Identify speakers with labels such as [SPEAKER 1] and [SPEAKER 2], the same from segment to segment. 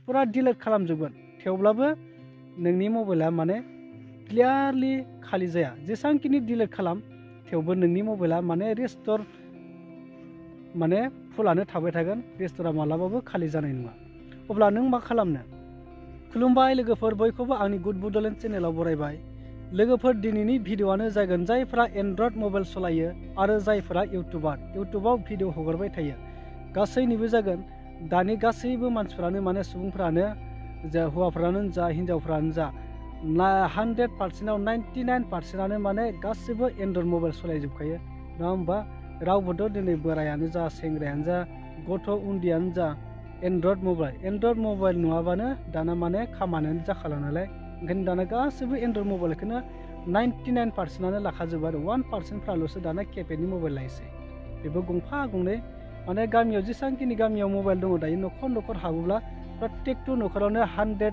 [SPEAKER 1] फुरा डिलिट खालामजोबगोन थेवब्लाबो नोंनि मबाइला माने क्लियारलि खालि जाया जेसांखिनि डिलिट खालाम थेवबो नोंनि मबाइला माने रेस्टोर माने फुलानो थाबाय थागोन रेस्टोरा मालाबाबो खालि जानाय नङा अब्ला नों मा खालामनो खुलुमबाय लोगोफोर बयखौबो आंनि गुड बड'लेण्ड चेनेलाव बरायबाय लोगोफोर दिनैनि भिडिअआनो जागोन जायफोरा एन्ड्रइड मबाइल सलायो आरो जायफोरा इउटुबाव भिडिअ हगारबाय थायो गासैनिबो जागोन दानि गासैबो मानसिफ्रानो माने सुबुंफ्रानो जा हौवाफ्रानो जा हिन्जावफ्रानो जा 100%आव 99%आनो माने गासैबो एन्ड्रइड मबाइल सलायजोबखायो नङा होमबा रावबोथ' दिनै बोरायानो जा सेंग्रायानो जा गथ' उन्दैयानो जा एन्ड्रइड मबाइल नङाबानो दाना माने खामानियानो जाखाला नालाय ओंखायनो दाना गासैबो एन्ड्रइड मबाइलखौनो 99%आनो लाखाजोबो आरो 1%फ्राल'सो दाना किपेडनि मबाइल लायोसै बेबो गंफा गंनै माने गामियाव जेसांखिनि गामियाव मबाइल दङ दायो न'खर हाबोब्ला प्रत्येकथ' न'खरावनो 100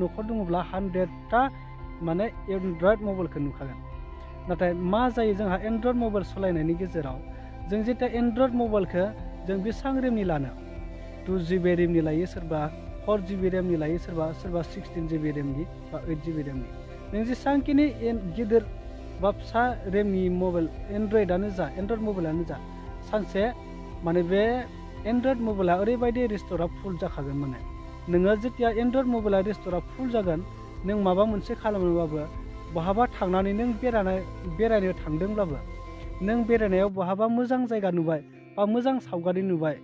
[SPEAKER 1] न'खर दङब्ला 100टा माने एन्ड्रइड मबाइलखौ नुखागोन नाथाय मा जायो जोंहा एन्ड्रइड मबाइल सलायनायनि गेजेराव जों जेता एन्ड्रइड मबाइलखौ जों बेसेबां रेमनि लानो 2GB रेमनि लायो सोरबा 4GB रेमनि लायो सोरबा 16GB रेमनि बा 8GB रेमनि नों जेसांखिनि गिदिर बा फिसा रेमनि मबाइल एन्ड्रइड मबाइलानो जा सानसे माने बे एन्ड्रइड मबाइला ओरैबायदि रेस्टोरा फुल जाखागोन माने नोङो जेतिया एन्ड्रइड मबाइला रेस्टोरा फुल जागोन नों माबा मोनसे खालामनोबाबो बहाबा थांनानै नों बेरायनो थांदोंब्लाबो नों बेरायनायाव बहाबा मोजां जायगा नुबाय बा मोजां सावगारि नुबाय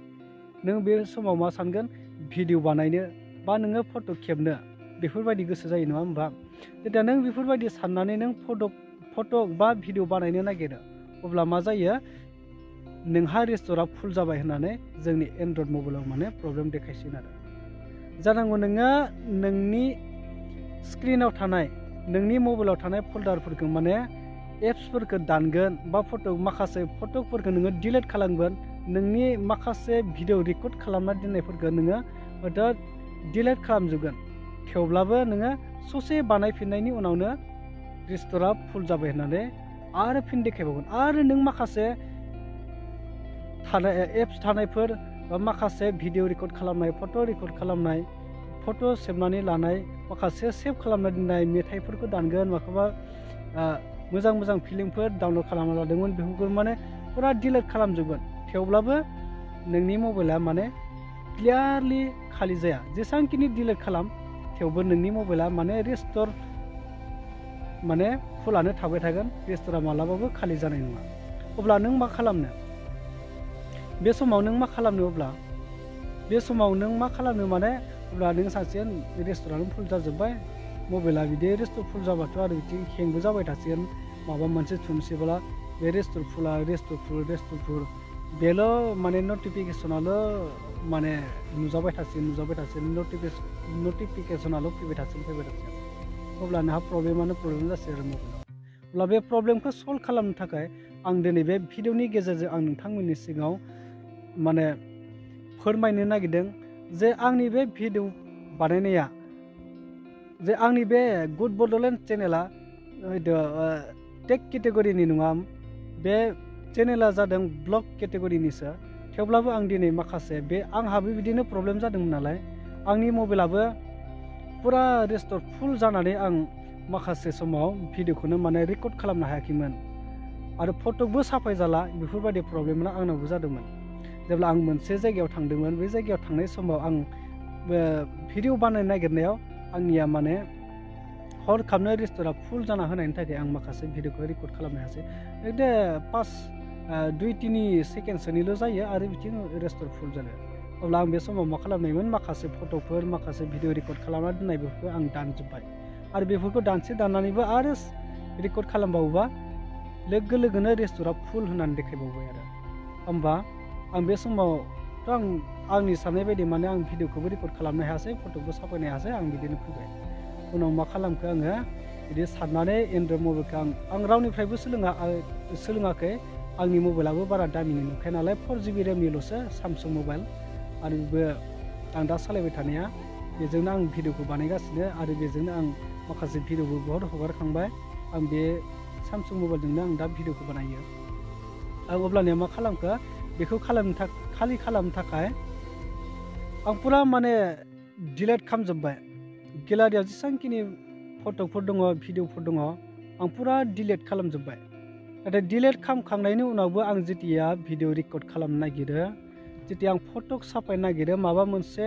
[SPEAKER 1] नों बे समाव मा सानगोन भिडिअ बानायनो बा नोङो फट' खेबनो बेफोरबायदि गोसो जायो नङा होमबा जेब्ला नों बेफोरबायदि साननानै नों फट' बा भिडिअ बानायनो नागिरो अब्ला मा जायो नोंहा रेस्टोरा फुल जाबाय होननानै जोंनि एन्ड्रइड मबाइलाव माने प्रब्लेम देखायसिगोन आरो जानांगौ नोङो नोंनि स्क्रिनाव थानाय नोंनि मबाइलाव थानाय फल्डारफोरखौ माने एप्सफोरखौ दानगोन बा माखासे फट'फोरखौ नोङो डिलिट खालामगोन नोंनि माखासे भिडिअ रेकर्ड खालामना दोननायफोरखौ नोङो हयथ' डिलिट खालामजोबगोन थेवब्लाबो नोङो ससे बानायफिननायनि उनावनो रेस्टोरा फुल जाबाय होननानै आरो फिन देखायबावगोन आरो नों माखासे एप्स थानायफोर बा माखासे भिडिअ रेकर्ड खालामनाय फट' रेकर्ड खालामनाय फट' सेबनानै लानाय माखासे सेभ खालामना दोननाय मेथाइफोरखौ दानगोन माखौबा मोजां फिल्मफोर डाउनलड खालामना लादोंमोन बेफोरखौ माने फुरा डिलिट खालामजोबगोन थेवब्लाबो नोंनि मबाइला माने क्लियारलि खालि जाया जेसांखिनि डिलिट खालाम थेवबो नोंनि मबाइला माने रेस्टोर माने फुलानो थाबाय थागोन रेस्टोरा मालाबाबो खालि जानाय नङा अब्ला नों मा खालामनो बे समाव नों मा खालामनो माने अब्ला नों सानसे रेस्टुरेन्ट फुल जाजोब्बाय मबाइला बिदि रेस्टुर फुल जाबाथ' आरो बिदि हेंबो जाबाय थासिगोन माबा मोनसे थुनोसैब्ला बे रेस्टुर फुल बेल' माने नटिफिकेसनाल' माने नुजाबाय थासिगोन नटिफिकेसनाल' फैबाय थासिगोन अब्ला नोंहा प्रब्लेम जासिगोन आरो मबाइलाव अब्ला बे प्रब्लेमखौ सल्भ खालामनो थाखाय आं दिनै बे भिडिअनि गेजेरजों आं नोंथांमोननि सिगाङाव माने फोरमायनो नागिरदों जे आंनि बे भिडिअ बानायनाया जे आंनि बे गुड बड'लेण्ड चेनेला टेक केटेगरिनि नङा बे चेनेला जादों ब्लग केटेगरिनिसो थेवब्लाबो आं दिनै माखासे बे आंहाबो बिदिनो प्रब्लेम जादोंमोन नालाय आंनि मबाइलाबो फुरा रेस्टोर फुल जानानै आं माखासे समाव भिडिअखौनो माने रेकर्ड खालामनो हायाखैमोन आरो फट'बो साफाय जाला बेफोरबायदि प्रब्लेमआ आंनावबो जादोंमोन जेब्ला आं मोनसे जायगायाव थांदोंमोन बे जायगायाव थांनाय समाव आं भिडिअ बानायनो नागिरनायाव आंनिया माने हरखाबनो रेस्टोरा फुल जाना होनायनि थाखाय आं माखासे भिडिअखौ रेकर्ड खालामनो हायासै एकदम 2-3 सेकेन्डसोनिल' जायो आरो बिथिं रेस्टोर फुल जादों अब्ला आं बे समाव मा खालामनायमोन माखासे फट'फोर माखासे भिडिअ रेकर्ड खालामना दोननाय बेफोरखौ आं दानजोब्बाय आरो बेफोरखौ दाननानैबो आरो रेकर्ड खालामबावोबा लोगोनो रेस्टोरा फुल होनानै देखायबावबाय आरो होमबा आं बे समावथ' आंनि साननाय बायदि माने आं भिडिअखौबो रेकर्ड खालामनो हायासै फट'बो साफायनो हायासै आं बिदिनो फैबाय उनाव मा खालामखो आङो बिदि साननानै एन्ड्रइड मबाइलखौ आं रावनिफ्रायबो सोलोङाखै आंनि मबाइलाबो बारा दामिनि नंखाया नालाय 4GB रेमनिल'सो सामसुं मबाइल आरो बेबो आं दा सालायबाय थानाया बेजोंनो आं भिडिअखौ बानायगासिनो आरो बेजोंनो आं माखासे भिडिअबो बहुत हगारखांबाय आं बे सामसुं मबाइलजोंनो आं दा भिडिअखौ बानायो आं अब्लानिया मा खालामखो बेखौ खालामनो थाखाय आं फुरा माने डिलिट खालामजोब्बाय गेलारियाव जेसेबांखिनि फट'फोर दङ भिडिअफोर दङ आं फुरा डिलिट खालामजोब्बाय नाथाय डिलिट खालामखांनायनि उनावबो आं जेतिया भिडिअ रेकर्ड खालामनो नागिरो जेतिया आं फट' साफायनो नागिरो माबा मोनसे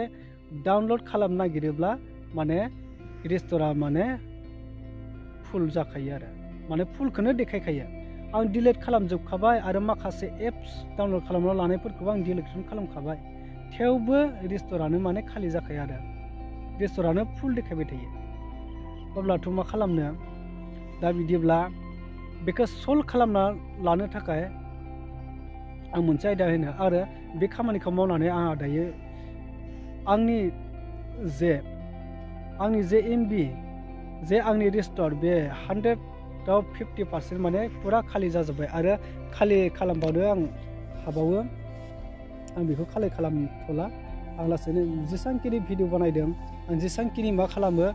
[SPEAKER 1] डाउनलड खालामनो नागिरोब्ला माने रेस्टरा माने फुल जाखायो आरो माने फुलखौनो देखायखायो आं डिलिट खालामजोबखाबाय आरो माखासे एप्स डाउनलड खालामना लानायफोरखौबो आं डिलिट खालामखाबाय थेवबो रेस्टरानो माने खालि जाखायो आरो रेस्टरानो फुल देखायबाय थायो अब्लाथ' मा खालामनो दा बिदिब्ला बेखौ सल्भ खालामना लानो थाखाय आं मोनसे आयदा होनो आरो बे खामानिखौ मावनानै आंहा दायो आंनि जे एमबि जे आंनि रेस्टर बे 100% माने फुरा खालि जाजोब्बाय आरो खालि खालामबावनो आं हाबावो आं बेखौ खालि खालामथ'ला आं लासैनो जेसेबांखिनि भिडिअ बानायदों आं जेसेबांखिनि मा खालामो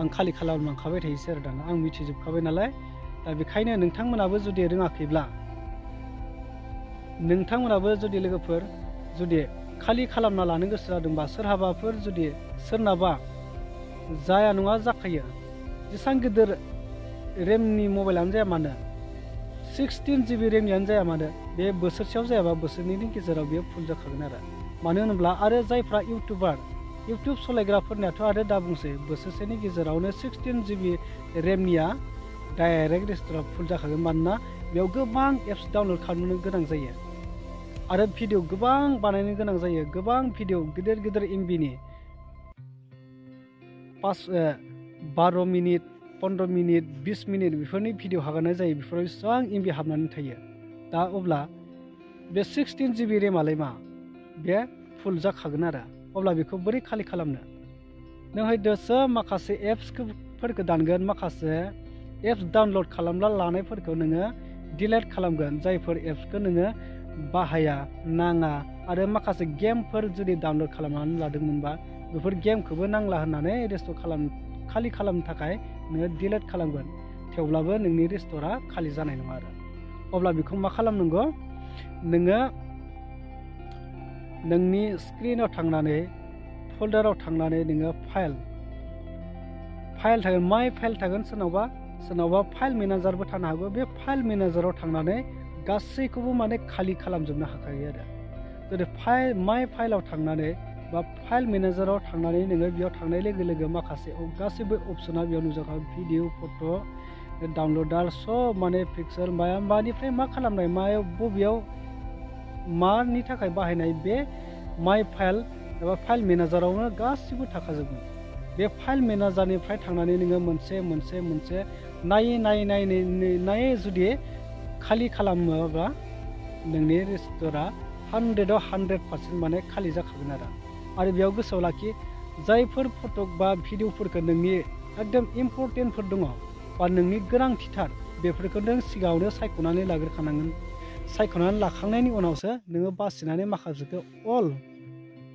[SPEAKER 1] आं खालि खालामलांखाबाय थायोसै आरो दाना आं मिथिजोबखाबाय नालाय दा बेखायनो नोंथांमोनाबो जुदि रोङाखैब्ला नोंथांमोनाबो जुदि लोगोफोर जुदि खालि खालामना लानो गोसो जादोंबा सोरहाबाफोर जुदि सोरनाबा जाया नङा जाखायो जेसेबां गिदिर रेमनि मबाइलानो जाया मानो 16 GB रेमनियानो जाया मानो बे बोसोरसेयाव जायाबा बोसोरनैनि गेजेराव बेयो फुल जाखागोन आरो मानो होनोब्ला आरो जायफ्रा इउटिउब सालायग्राफोरनियाथ' आरो दा बुंसै बोसोरसेनि गेजेरावनो 16 GB रेमनिया डाइरेक्ट रेस्टरा फुल जाखागोन मानोना बेयाव गोबां एप्स डाउनलड खालामनो गोनां जायो आरो भिडिअ गोबां बानायनो गोनां जायो गोबां भिडिअ गिदिर एमबिनि 12 मिनिट 15 मिनिट 20 मिनिट बेफोरनि भिडिअ हगारनाय जायो बेफोराव बेसेबां एमबि हाबनानै थायो दा अब्ला बे 16 GB रेमालाय मा बे फुल जाखागोन आरो अब्ला बेखौ बोरै खालि खालामनो नों हयतोसो माखासे एप्सफोरखौ दानगोन माखासे एप्स डाउनलड खालामना लानायफोरखौ नोङो डिलिट खालामगोन जायफोर एप्सखौ नोङो बाहाया नाङा आरो माखासे गेमफोर जुदि डाउनलड खालामनानै लादोंमोनबा बेफोर गेमखौबो नांला होननानै रेस्टर खालि खालामनो थाखाय नोङो डिलिट खालामगोन थेवब्लाबो नोंनि रेस्टरा खालि जानाय नङा आरो अब्ला बेखौ मा खालामनांगौ नोङो नोंनि स्क्रिनाव थांनानै फोल्डाराव थांनानै नोङो फाइल थागोन माइ फाइल थागोन सोरनावबा फाइल मेनेजारबो थानो हागौ बे फाइल मेनेजाराव थांनानै गासैखौबो माने खालि खालामजोबनो हाखायो आरो जुदि माइ फाइलाव थांनानै बा फाइल मेनेजाराव थांनानै नोङो बेयाव थांनाय लोगो माखासे गासैबो अपसना बेयाव नुजाखागोन भिडिअ फट' डाउनलडार सब माने पिक्सेल मानिफ्राय मा खालामनाय मायाव बबेयाव मानि थाखाय बाहायनाय बे माइ फाइल एबा फाइल मेनेजारावनो गासिबो थाखाजोबगोन बे फाइल मेनेजारनिफ्राय थांनानै नोङो मोनसे नायै जुदि खालि खालामोब्ला नोंनि रेस्टरा 100% माने खालि जाखागोन आरो बेयाव गोसोआव लाखि जायफोर फट' बा भिडिअफोरखौ नोंनि एकदम इम्परटेन्टफोर दङ बा नोंनि गोनांथिथार बेफोरखौ नों सिगाङावनो सायख'नानै लाग्रोखानांगोन सायख'नानै लाखांनायनि उनावसो नोङो बासिनानै माखासेखौ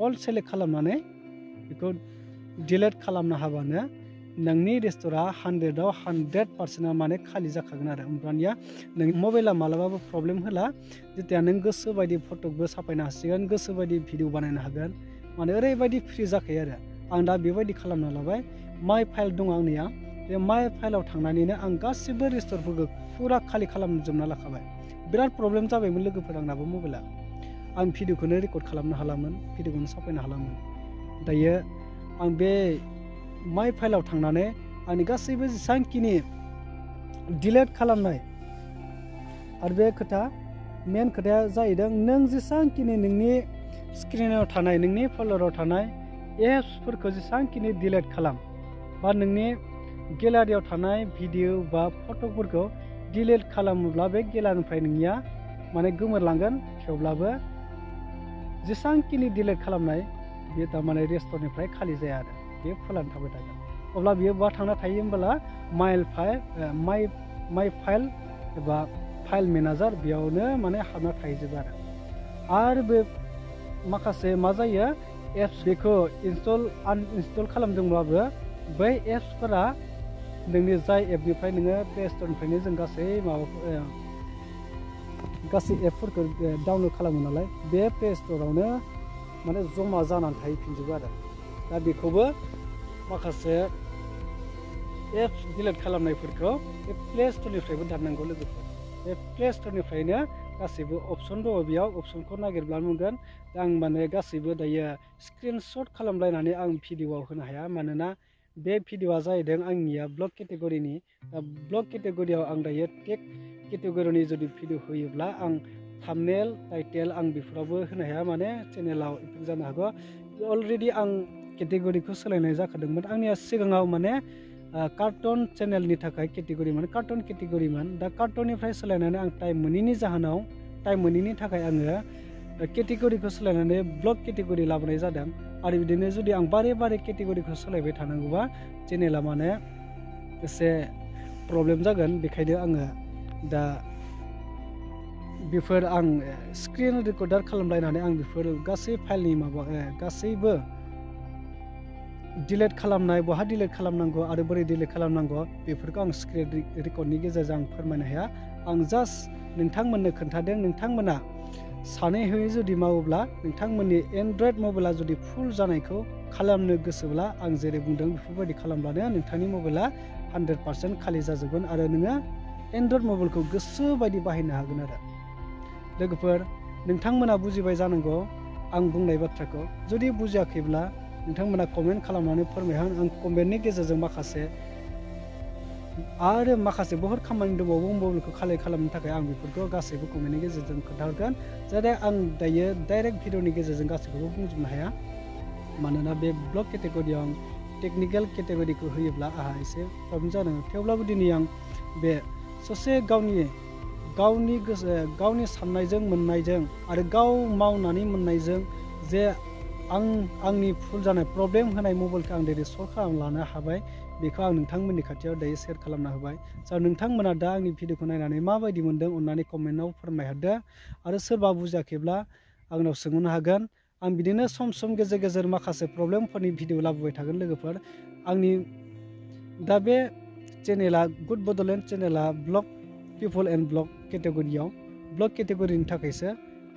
[SPEAKER 1] अल सेलेक्ट खालामनानै बेखौ डिलिट खालामनो हाबानो नोंनि रेस्टरा 100% माने खालि जाखागोन आरो ओमफ्रानिया नोंनि मबाइला मालाबाबो प्रब्लेम होला जेथिया नों गोसो बायदि फट'बो साफायनो हासिगोन गोसो बायदि भिडिअ बानायनो हागोन माने ओरैबायदि फ्रि जाखायो आरो आं दा बेबायदि खालामना लाबाय माइ फाइल दङ आंनिया बे माइ फाइलाव थांनानैनो आं गासिबो रेस्टरफोरखौ फुरा खालि खालामजोबना लाखाबाय बिराद प्रब्लेम जाबायमोन लोगोफोर आंनाबो मबाइला आं भिडिअखौनो रेकर्ड खालामनो हालामोन भिडिअखौनो साफायनो हालामोन दायो आं बे माइ फाइलाव थांनानै आंनि गासैबो जेसेबांखिनि डिलिट खालामनाय आरो बे मेन खोथाया जाहैदों नों जेसेबांखिनि नोंनि स्क्रिनाव थानाय नोंनि फोल्डाराव थानाय एप्सफोरखौ जेसेबांखिनि डिलिट खालाम बा नोंनि गेलारियाव थानाय भिडिअ बा फट'फोरखौ डिलिट खालामोब्ला बे गेलारिनिफ्राय नोंनिया माने गोमोरलांगोन थेवब्लाबो जेसेबांखिनि डिलिट खालामनाय बे थारमाने रेस्टरनिफ्राय खालि जाया आरो बे फुलानो थाबाय थागोन अब्ला बियो बहा थांना थायो होनबोला माइ फाइल एबा फाइल मेनेजार बेयावनो माने हाबना थाहैजोबो आरो बे माखासे मा जायो एप्स बेखौ आनइनस्टल खालामदोंब्लाबो बै एप्सफोरा नोंनि जाय एपनिफ्राय नोङो प्ले स्टरनिफ्रायनो जों गासै एपफोरखौ डाउनलड खालामो नालाय बे प्ले स्टरावनो माने जमा जानानै थाहैफिनजोबो आरो दा बेखौबो माखासे एप्स डिलिट खालामनायफोरखौ बे प्ले स्ट'रनिफ्रायबो दाननांगौ लोगोफोर बे प्ले स्ट'रनिफ्रायनो गासैबो अपसन दङ बेयाव अपसनखौ नागिरब्लानो मोनगोन दा आं माने गासैबो दायो स्क्रिनशट खालामलायनानै आं भिडिअ'आव होनो हाया मानोना बे भिडिअ'आ जाहैदों आंनिया ब्लग केटेगरिनि दा ब्लग केटेगरियाव आं दायो टेक केटेगरिनि जुदि भिडिअ होयोब्ला आं थाम्बनेल टाइटेल आं बेफोरावबो होनो हाया माने चेनेलाव इफेक्ट जानो हागौ अलरेडि आं केटेगरिखौ सोलायनाय जाखादोंमोन आंनिया सिगाङाव माने कार्टुन चेनेलनि थाखाय केटेगरिमोन कार्टुन केटेगरिमोन दा कार्टुननिफ्राय सोलायनानै आं टाइम मोनैनि जाहोनाव टाइम मोनैनि थाखाय आङो केटेगरिखौ सोलायनानै ब्लग केटेगरि लाबोनाय जादों आरो बिदिनो जुदि आं बारे बारे केटेगरिखौ सोलायबाय थानांगौबा चेनेला माने एसे प्रब्लेम जागोन बेखायनो आङो दा बेफोर आं स्क्रिन रेकर्डार खालामलायनानै आं बेफोर गासै फाइलनि माबा गासैबो डिलिट खालामनाय बहा डिलिट खालामनांगौ आरो बोरै डिलिट खालामनांगौ बेफोरखौ आं स्क्रिन रेकर्डनि गेजेरजों आं फोरमायनो हाया आं जास्ट नोंथांमोननो खोन्थादों नोंथांमोना सानै हयै जुदि मावोब्ला नोंथांमोननि एन्ड्रइड मबाइला जुदि फुल जानायखौ खालामनो गोसोब्ला आं जेरै बुंदों बेफोरबायदि खालामब्लानो नोंथांनि मबाइला 100% खालि जाजोबगोन आरो नोङो एन्ड्रइड मबाइलखौ गोसो बायदि बाहायनो हागोन आरो लोगोफोर नोंथांमोना बुजिबाय जानांगौ आं बुंनाय बाथ्राखौ जुदि बुजियाखैब्ला नोंथांमोना कमेन्ट खालामनानै फोरमायहां आं कमेन्टनि गेजेरजों माखासे बहुद खामानि दंबावो मबाइलखौ खालि खालामनो थाखाय आं बेफोरखौ गासैबो कमेन्टनि गेजेरजों खोन्थाहरगोन जाहाथे आं दायो डाइरेक्ट भिडिअनि गेजेरजों गासैखौबो बुंजोबनो हाया मानोना बे ब्लग केटेगरियाव आं टेकनिकेल केटेगरिखौ होयोब्ला आंहा एसे प्रब्लेम जादों थेवब्लाबो दिनै आं बे ससे गावनि गोसो गावनि साननायजों मोननायजों आरो गाव मावनानै मोननायजों जे आंनि फुल जानाय प्रब्लेम होनाय मबाइलखौ आं दिनै सल्भ खालामना लानो हाबाय बेखौ आं नोंथांमोननि खाथियाव दायो शेयार खालामना होबाय जा नोंथांमोना दा आंनि भिडिअखौ नायनानै माबायदि मोनदों अननानै कमेन्टआव फोरमायहरदो आरो सोरबा बुजियाखैब्ला आंनाव सोंहरनो हागोन आं बिदिनो सम सम गेजेर गेजेर माखासे प्रब्लेमफोरनि भिडिअ लाबोबाय थागोन लोगोफोर आंनि दा बे चेनेला गुड बड'लेण्ड चेनेला ब्लग पिपल एन्ड ब्लग केटेगरियाव ब्लग केटेगरिनि थाखायसो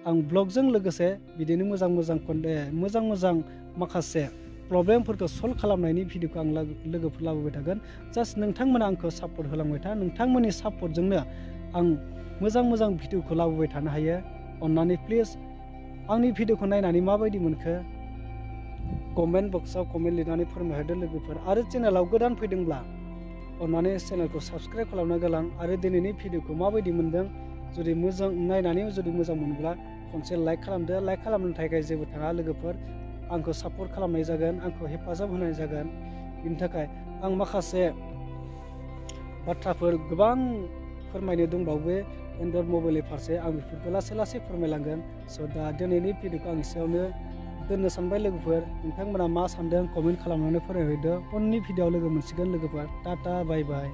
[SPEAKER 1] आं ब्लगजों लोगोसे बिदिनो मोजां माखासे प्रब्लेमफोरखौ सल्भ खालामनायनि भिडिअखौ आं लोगोफोर लाबोबाय थागोन जास्ट नोंथांमोना आंखौ सापर्ट होलांबाय था नोंथांमोननि सापर्टजोंनो आं मोजां भिडिअखौ लाबोबाय थानो हायो अननानै प्लिज आंनि भिडिअखौ नायनानै माबायदि मोनखो कमेन्ट बक्सआव कमेन्ट लिरनानै फोरमायहरदो लोगोफोर आरो चेनेलाव गोदान फैदोंब्ला अननानै चेनेलखौ साबस्क्राइब खालामना गालां आरो दिनैनि भिडिअखौ माबायदि मोनदों जुदि मोजां नायनानै जुदि मोजां मोनब्ला खनसे लाइक खालामदो लाइक खालामनो थाखाय जेबो थाङा लोगोफोर आंखौ सापर्ट खालामनाय जागोन आंखौ हेफाजाब होनाय जागोन बिनि थाखाय आं माखासे बाथ्राफोर गोबां फोरमायनो दंबावो एन्ड्रइड मबाइलनि फारसे आं बेफोरखौ लासै फोरमायलांगोन स' दा दिनैनि भिडिअखौ आं एसेयावनो दोननो सानबाय लोगोफोर नोंथांमोना मा सानदों कमेन्ट खालामनानै फोरमायहरदो उननि भिडिअआव लोगो मोनसिगोन लोगोफोर टाटा बाय बाय